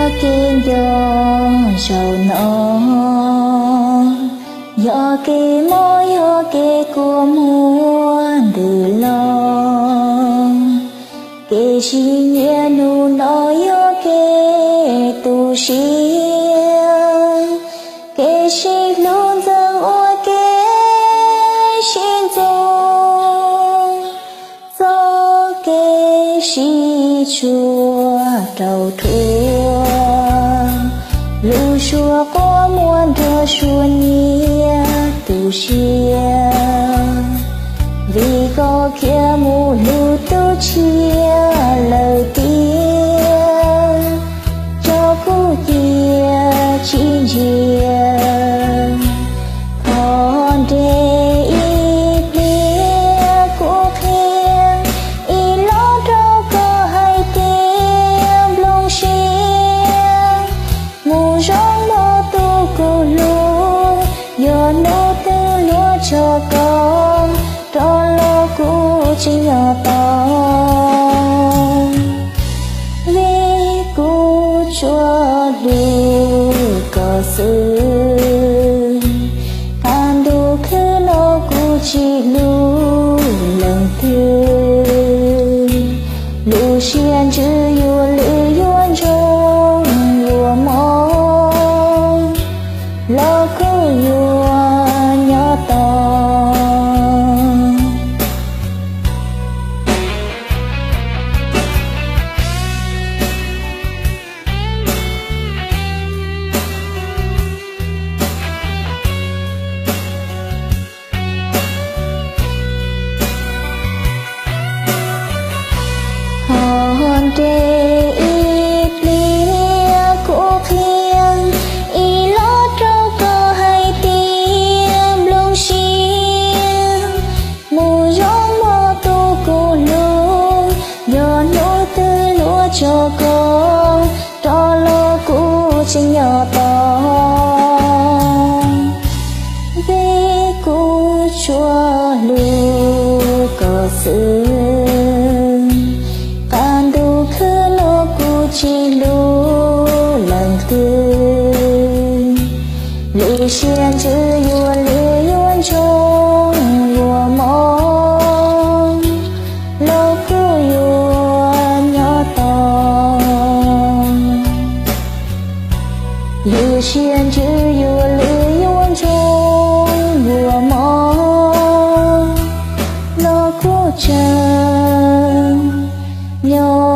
Kev nco zaum no yog kev mob, yog kev kua muag ntws los. Kev sib nyiam hnub no yog kev tu siab, kev sib hlub ntxeev ua kev sib ntxub, txoj kev sib tshuam rau thuam. Lub suab quaj muaj nrog suab nyiam tu siab, vim koj khiav mus hlub tus tshiab lawm tiag, tso kuv cia tsis ntsia. Thov nres ib pliag kuv qhia ib los rau koj hais tias nplooj siab mus zoo mog tus kuv hlub, yog hnub twg luag tso koj rov los kuv tsis nyob tau. Vim kuv tsuas hlub koj xwb, qab ntuj khwb no kuv tsis hlub leej twg. Lub siab ntsws yuav lwj yuav ntsoog yuav mob los kuj yuav nyob tau. Thov nres ib pliag kuv qhia ib los rau koj hais tias nplooj siab mus zoo mog tus kuv hlub, yog hnub twg luag tso koj rov los kuv tsis nyob tau. Vim kuv tsuas hlub koj xwb, qab ntuj khwb no kuv tsis hlub leej twg. Lub siab ntsws yuav lwj yuav ntsoog yuav mob los kuj yuav nyob tau. Lub siab ntsws yuav lwj yuav ntsoog yuav mob los kuj tseem nyob